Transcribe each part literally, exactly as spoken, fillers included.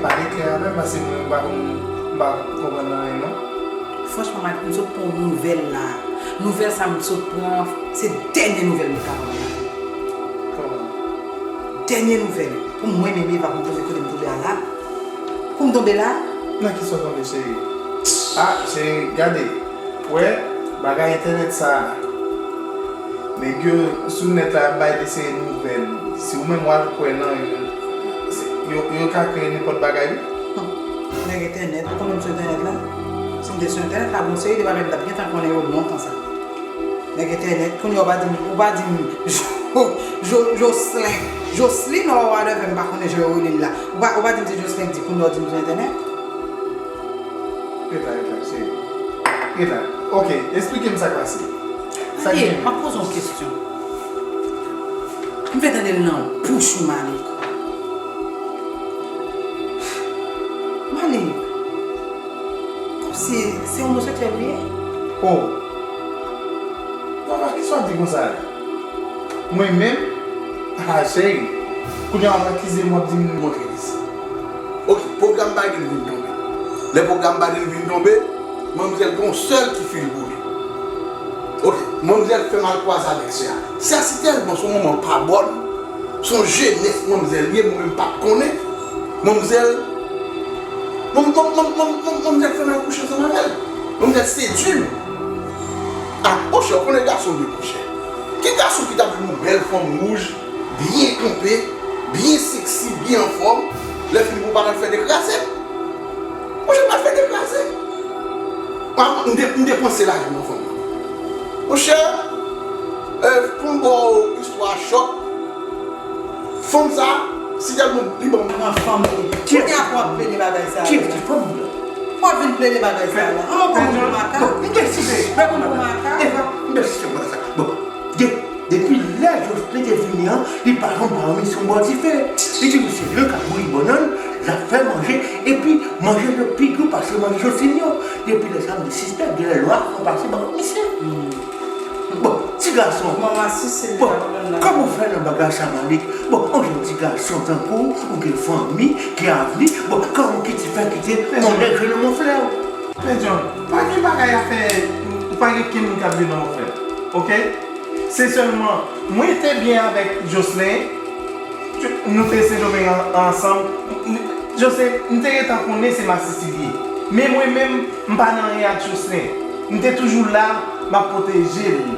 Pale klè avè m, paske mwen m pa konn, m pa konprann anyen non. Franchman, Malik, m sot pran yon nouvèl la. Nouvèl sa m sot pran, se dènye nouvèl m ka pran nan lavi m. Kòman? Dènye nouvèl. Pou mwen menm, Eva, pou m tonbe kote m tonbe a la. Pou m tonbe la. Nan kisa w tonbe, cheri? Ah, cheri, gade. Wè, bagay entènèt sa a. Nèg yo sou nèt la ap bay de seri nouvèl. Si ou menm w al kwè nan yo, yo, yo ka kreye nenpòt bagay wi. Nèg entènèt, ou konnen m sou entènèt la? Si m te sou entènèt la, gon seri de bagay m t ap gentan konnen yo lontan sa. Nèg entènèt, kounye a ou pa di m, ou pa di m Jo, Jo, Jocelyn, Jocelyn or whatever, m pa konnen jan yo rele l la. Ou pa, ou pa di m se Jocelyn k di, kounye a ou di m sou entènèt? Rete la, rete la, cheri. Rete la. Ok, esplike m sa k pase. Sa k Ey, gen? M ap poze yon kesyon. M vle tande l nan bouch ou, Malik. Malik, kòmsi se omoseksyèl ou ye? Oh. Papa, kisa w ap di konsa la? Mwen menm? Ah, cheri. Kounye a w ap akize m, w ap di m montre li sa. Ok, pwogram Biden vin tonbe. Lè pwogram Biden vin tonbe, manmzèl gen yon sèl ki fil pou li. Ok, manmzèl fè m al kwaze avèk sè a. Sè a si tèlman se yon manman pa bòn, se yon jenès manmzèl ye, mwen menm m pa t konnen. Manmzèl, manm, manm, manm, manm, manm, manmzèl fè m al kouche ansanm avè l. Manmzèl sedui m. Ah, monchè, ou konnen gason vle kouche. Ki gason ki t ap vin yon bèl fanm wouj, byen kanpe, byen seksi, byen anfòm, lè fini pou w pa t al fè dekraze? Monchè, m pa fè dekraze. Ah, m te, m depanse lajan nan fanm nan. Monchè, eh, pou m ba w istwa chòk, fanm sa, si tèlman li ban m. Nan fanm li. Kounye a pou w ap plede bagay sa a. Ki fanm? Pou w ap vin plede bagay sa a la. An mwen konn moun pou makak. Bon, m deside. Mwen konn moun pou makak. Eva, m deside mwen sa. Bon, de, depi lè Jocelyn te vini an, li pa janm ba yon misyon bò dife. Li toujou se li k ap bouyi bannann, l ap fè manje, epi manje yo pi gou pase manje Jocelyn yo. Depi lè sa, m te sispèk, genlè lwa fon pase ban misye. Bon, ti gason. Bon, kòman w fè nan bagay sa, Malik? Bon, on jèn ti gason tankou w, ou gen fanmi, gen avni, bon, kòman w kite fè kite on nèg jwe nan mon frè w? Men John, pa gen bagay a fè, ou pa gen kenn moun k ap jwe nan mon frè w, ok? Se sèlman, mwen te byen avèk Jocelyn, nou te Sendomeng an, ansanm, Jocelyn, m te gentan konnen se masisi li ye. Men mwen menm, m pa nan anyen ak Jocelyn. M te toujou la, m ap pwoteje l.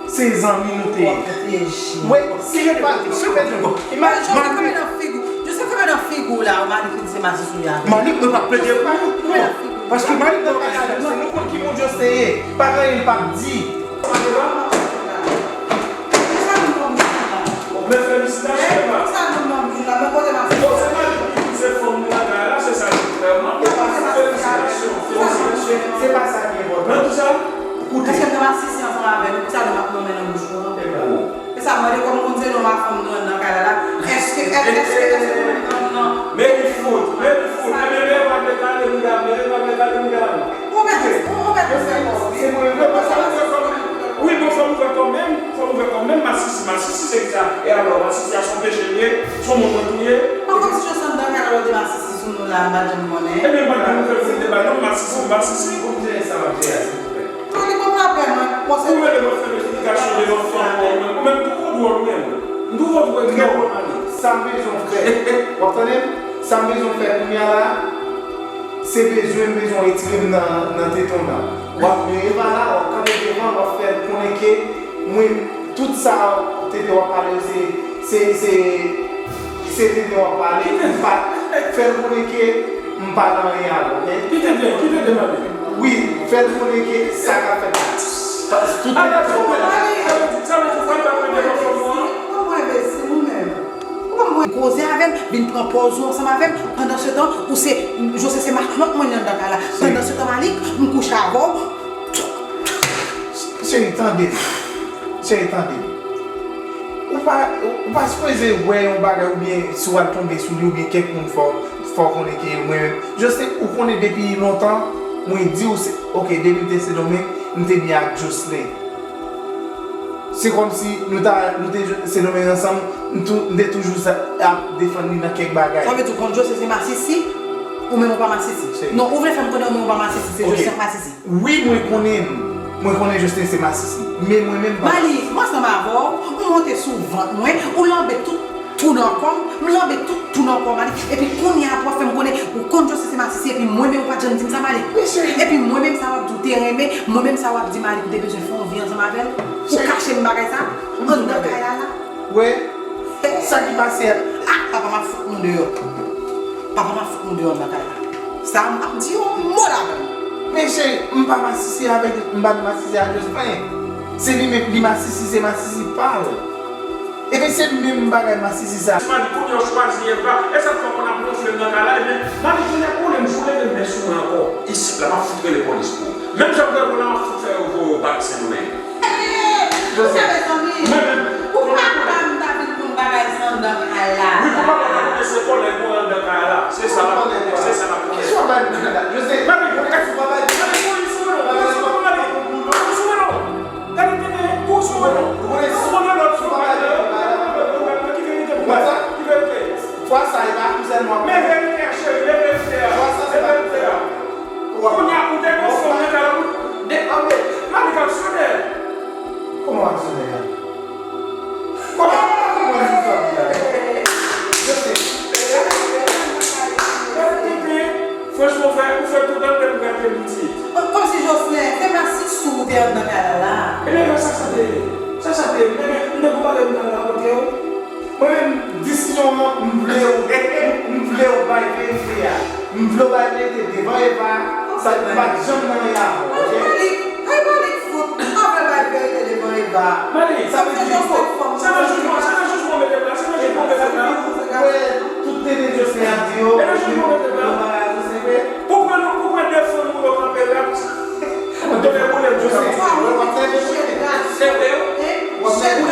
Se zanmi nou te ye. Wi, si yo pa, si yo pa, imajine. Joseph kanpe nan figi w la, ou mande ki se masisi w ye. Malik, mwen pa plede pou ou. Paske Malik, mwen pa plede pou ou. Nou konn ki moun Joseph te ye. Pa gen anyen l p ap di. Men felisitasyon, Eva. Bon, se Malik ki pouse fanm nan lakay la, se sa ki fè m. Felisitasyon, felisitasyon. Se pa sa ki enpòtan. Nan kisa? Koute. Èske m nan masisi ansanm avè nou? Poukisa nou ap nonmen nan bouch nou an? E sa m mande kòm konn se non a fanm nou an nan kay la la. Èske, èske, èske, èske nou menm nan, nan. Men li fout, men li fout. Ebyen, men pa vle kale mouda, men pa vle kale mouda. Ou mèt, ou, ou mèt fè kòm. Se mwen menm, men sa mwen fè kòm. Wi, bon, fò m ouvè kò m menm, fò m ouvè kò m menm, masisi, masisi, se kisa? E alò, masisi a se yon peche l ye, se yon moun mwen touye. Bon, kòm si yo sanm nan kay la, yo di masisi sou nou la, m pa t janm konnen. Ebyen, m pa t janm fè l fout deba, non, masisi, masisi. Pou m jere sa, m ap jere a, silvouplè. Ou rele mwen fè yon esplikasyon devan fanm ou an, ou menm tou wòdwòl ou menm. M tou wòdwòl. Trè bon, Malik. Sa m bezwen fè. W ap tande m? Sa m bezwen fè kounye a la, se bezwen, m bezwen retire m nan, nan teton nan. W ap, men Eva la, w ap kanpe devan l, w ap fè l konnen ke mwen, tout sa Tete w ap pale yo, se, se, se, se Tete w ap pale. M pa, fè l konnen ke m pa nan anyen avè w, ok? Ki Tete? Ki Tete, Malik? Wi, fè l konnen ke sa k ap fèt la. Sa vle di, sa vle di, sa vle di, fò l pa pran devan fanm ou an? Ou pa mwen enbesil ou menm? Ou pa mwen koze avè m, vin pran pòz ou ansanm avè m, pandansetan, ou se, José se matant mwen nan kay la. Pandansetan, Malik, m kouche avè w. Cheri, tande m. Cheri, tande m. Ou pa, ou pa sipoze wè yon bagay oubyen si w al tonbe sou li oubyen kèk moun fò, fò w konnen ke mwen menm. José, ou konnen depi lontan, mwen di w se, ok, depi m te Sendomeng, m te byen ak Jocelyn. Se kòmsi nou ta, nou te Sendomeng ansanm, m tou, m te toujou sa, ap defann li nan kèk bagay. Sa vle di w konn José se masisi? Ou menm ou pa masisi. Non, ou vle fè m konnen ou menm ou pa masisi, se Jocelyn k masisi. Wi, mwen konnen. Mwen konnen Jocelyn se masisi. Men mwen menm m pa masisi. Mali, m ansanm avè w, ou monte sou vant mwen, ou lanbe tout tou nan kò m, m lanbe tout tou nan kò w, Mali. Epi kounye a pou w ap fè m konnen ou konn Jocelyn se masisi, epi mwen menm ou pa t janm di m sa, Mali. Epi mwen menm sa w ap di w te renmen, mwen menm sa w ap di Mali ou te bezwen fè yon vi ansanm avè l, ou kache m bagay sa, anndan kay la la. Wè, sa ki pase a. Ah, papa m ap fout nou deyò. Papa m ap fout nou deyò anndan kay la. Sa m ap di yon mo ladan l. Men cheri, m pa masisi avèk, m pa t masisi ak Jocelyn. Se li menm, li masisi, se masisi pa l. Epi se menm bagay masisi sa. Mali kounye a w chwazi Eva, e sa k fè w konn ap wonfle m nan kay la, ebyen, Mali kounye a pou w leve m foule men sou mwen ankò. Isit la, m ap fout rele polis pou ou. Menm jan m rele w la, m ap fout fè yo voye w bak Sendomeng. Ou sa mezanmi? Mwen menm. Pou papa m ta vin konn bagay sa anndan kay la. Wi, pou papa ta konnen se kòlèg mwen anndan kay la. Se sa la, se sa la konnen. Kisa w bay mwen la? Yo se. Mami, mwen ka sou papa. Mami, kou sou mwen non. Kou sou mwen non. Kou sou mwen non. Gade tete, kou sou mwen non. Ou konnen si w konnen lòt sou papa. Ki verite pou mwen? Ki verite? Fwa sa, e pa kou sèlman. Men verite a, cheri, men verite a. Fwa sa, se pa verite a. Kounye a, ou te gon fanm nan kay la, ou de, anbe, mami k aksyonè. Kòman aksyonè a? Kòman, kòman aksyonè a? Yo se. Franchman, ou fè, ou fè tout anndan m gate pitit. Kòmsi Jocelyn, se masisi w te anndan kay la la. Ebyen, sa, sa te ye. Sa, sa te ye. Men, men, m te gon bagay m ta rakonte w. Mwen menm, disisyon an, m vle w, m vle w bay verite a. M vle w bay verite devan Eva, sa m pa t janm nan anyen avè w, oke? Ay, Malik, ay, Malik fout, m pa vle bay verite devan Eva. Malik, sa vle di, se nan jijman, se nan jijman w mete m la, se nan jijman w mete m la. Wè, tout tete Jocelyn ap di yo, yo pa razo, se vre. Pou pran, pou pran de fanm pou yo kanpe la. Mwen te fè boule m sou sa. Se vre, wi. Boule m.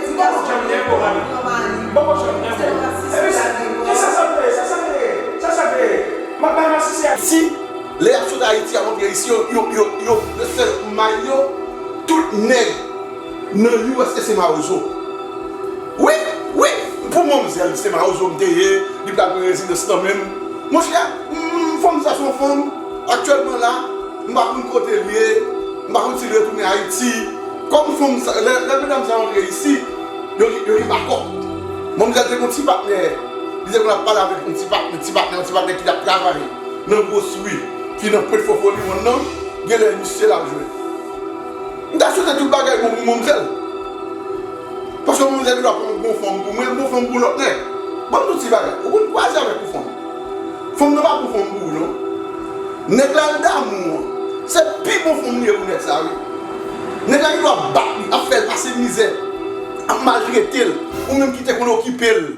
M poko janm gen pwoblèm. M poko janm gen pwoblèm. Epi sa, sa sa te ye, sa sa te ye, sa sa te ye. M ap bay masisi a. Si lè y ap sot Ayiti, y ap antre isi, yo, yo, yo, yo, yo fè may yo, tout nèg nan U S A se mawozo. Wi, wi, pou manmzèl, se mawozo m te ye, li pral pran rezidans nan men m. Monchè, m, fanm sa se yon fanm, aktyèlman la, m pa konn kote l ye, m pa konn si l retounen Ayiti. Kòm fanm sa, lè, lè medam sa yo antre isi, yo, yo gen bakòp. Manmzèl te gen yon ti patnè, li te konn ap pale avèk yon ti patnè, ti patnè, yon ti patnè ki t ap travay nan gwosri ki nan Pwent Fò Foliwon nan, genlè misye l ap jwenn. M ta swete tout bagay bon pou manmzèl. Paske manmzèl li pa pran yon bon fanm pou mwen, l bon fanm pou lòt nèg. Ban m yon ti bagay. Ou konn kwaze avèk yon fanm. Fanm nan pa bon fanm pou ou, non. Nèg la, l damou an. Se pi bon fanm li ye pou nèg sa, wi. Nèg la, li ap bat li, ap fè l pase mizè, ap maltrete l. Ou menm ki te konn okipe l.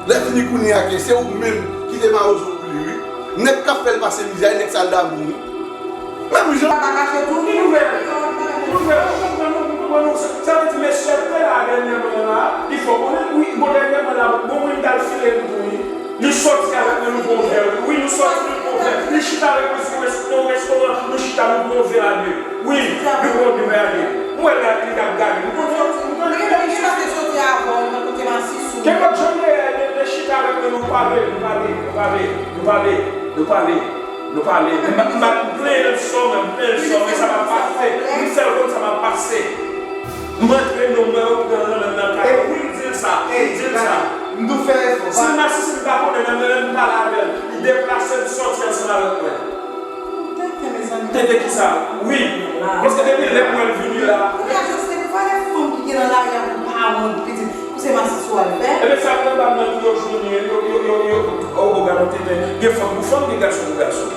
Lè fini kounye a ke se ou menm ki te mawozo pou li, wi. Nèg k ap fè l pase mizè a, e nèg sa l damou, wi. Menm jan. Papa kache tou. Ki nouvèl? Ki nouvèl? Ou konprann nou, ou konprann nou. Sa, sa vle di mesye te la dènyèman la, li fè w konnen, wi, bon, dènyèman la, bon, wi, m t al file l tou, wi. Li sòti avèk mwen, nou pran yon vè, wi. Wi, nou sòti, nou pran yon vè. Li chita avèk mwen sou res-, nan yon restoran, nou chita, nou pran yon vè a de. Wi, nou pran yon vè a de. M wè l la, li t ap gade. M konn, m konn, m konn. Li te soti avè w, li pa t kote masisi w. Ke kot Jan Leyè, li te chita avèk mwen, nou pale, nou pale, nou pale, nou pale, nou pale. M pa, m pa, m plenyen l sò mwen, m plenyen l sò mwen, sa pa pase. M fè l konn sa pa pase. M antre non mwen, yo pran l nan kay. Wi, m di l sa, m di l sa. M tou fè efò. Si l masisi, m pa konnen, men lè m pale avè l, li deplase, l sòti ansanm avèk mwen. Tete, mezanmi. Tete kisa? Wi. Paske depi lè m wè l vini la. Kounye a, Jocelyn, pou valè fanm ki gen nan lari a, pou pa wont, pitit, pou se masisi w al fè. Ebyen, sa k nan bab nan tou, yo jwenn li, yo, yo, yo, yo, o, o, gade yon tete. Gen fanm pou fanm, gen gason pou gason.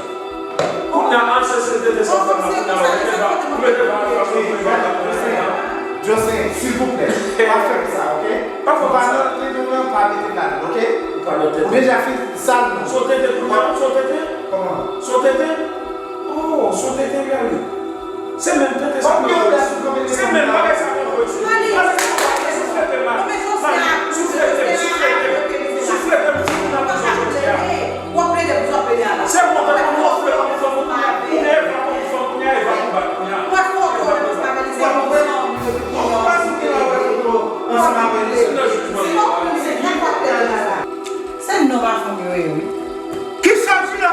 Kounye a, al chèche tete sa w fè la, kounye a, ou mete ba, ou mete ba, ou mete ba, ou mete ba. Jocelyn, silvouplè, pa fè m sa, oke? Pa fè m sa. Ou pa nan tete, non, pa mete ladan, oke? Ou pa nan tete. Ou deja fin sal non. Son tete, kounye a, son tete? Kòman? Son tete? Oh, son tete li ale. Se menm tete sa. Se menm bagay sa. Mali, souflete m. Mali, souflete m, souflete m. Souflete m, souflete m. Se wont pou mwen, ou fè yon fanm kounye a. Ou gen Eva kòm fanm kounye a, Eva pou bat kounye a. Ou pa konnen la wè foto ansanm avè l. Se nan jijman. Se non pa fanm yo ye, wi. Kisa di la?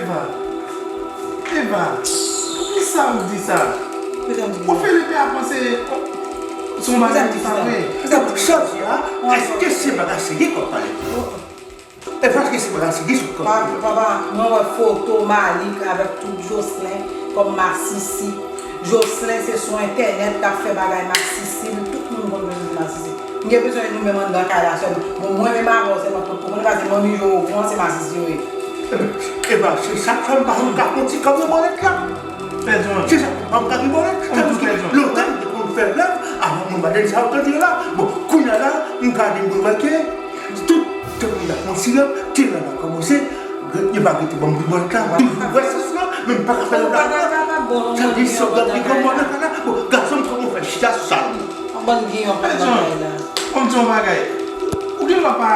Eva, poukisa ou di sa? Ou fè leve a panse se yon bagay ki pa vre. Chanje a, èske se bagay serye k ap pale? Eva, èske se bagay serye sou kò? Papa, mwen wè foto Malik avèk tout Jocelyn kòm masisi. Jocelyn se sou entènèt k ap fè bagay masisi, tout moun konn Jocelyn se masisi. M gen bezwen nou menm anndan kay la sèlman. Bon, mwen menm avè w sèlman, tout moun konnen paske manmi yo okouran se masisi yo ye. Eva, se sa k fè m pa janm ka konn ti kòb nan bòlèt la. Se sa k fè m pa janm ka gen bòlèt. Lontan m te konn fè rèv avan moun badèn sa yo tande la. Bon, kounye a la, m gade m remake, tout tan moun ap pran sirop, te la nan kòmanse, yo pa rete ban m ribòl la. Toujou wè sans lan, men m pa ka fè l la. Sa di sòt ap li granmò nan kay la. Bon, gason m, kòman w fè chita sou sa? Yon bann giyon pa bagay la. Kòm di yon bagay, ou gen dwa pa,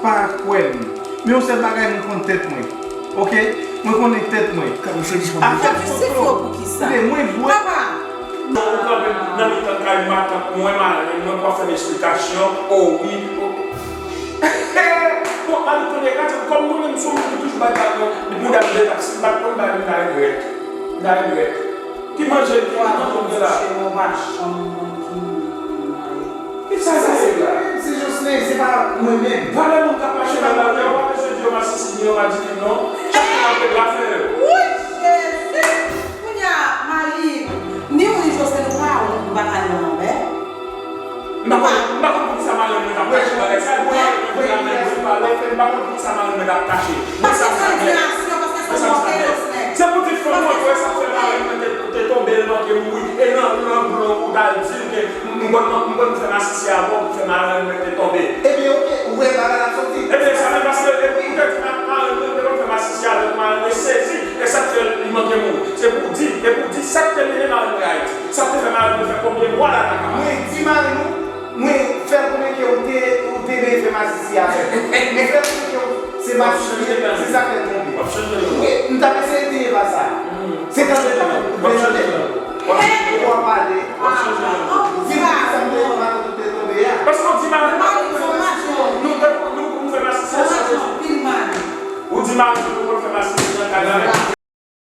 pa kwè m, men yon sèl bagay mwen konn tèt mwen. Oke? Mwen konnen tèt mwen. Afè foto. Tande, mwen vre. Papa! Ou kanpe nan mitan kay matant mwen, marenn mwen, pou ap fè m esplikasyon. O wi. Bon, Malik, tande, gade, kòm mwen menm, se yon moun ki toujou bay bal nan bouda m de tap, si m pa t konn bal, m ta regrèt. M ta regrèt. Ki manje, ki manje w gen la? Ki sa sa ye la? Se Jocelyn, se pa mwen menm. Valè moun k ap mache nan lari a, w pa bezwen di yo masisi ni yo madikin non. Chak moun ap regle afè yo. Wouy, Jezi! Kounye a, Malik, ni ou ni Jocelyn, nou pa wont, nou pa ka nan lanmè. M pa konn, m pa konn poukisa madanm mwen t ap kache bagay sa. Bon, madanm mwen vin pale, m pa konn poukisa madanm mwen t ap kache. Mwen sa m sa gen. Mwen sa m sa gen. Se pou di fanm mwen, wè sa fè madanm mwen te, te tonbe, l manke mouri. E nan, nan, nan, ou t al di l ke m, m konn, m konn fè masisi avè w pou fè madanm mwen te tonbe. Ebyen, oke, ou wè bagay la soti. Ebyen, sa menm paske, e, ou te di madanm mwen te konn fè masisi avè w, madanm mwen sezi. E sa k fè li manke mouri. Se pou w di, e pou w di sa k te mennen madanm mwen Ayiti. Sa te fè mari mwen fè konbyen mwa la nan kay la? Mwen di mari nou, mwen fè l konnen ke ou te, ou te vle fè masisi avè l. Mwen fè l konnen ke se masisi, se sa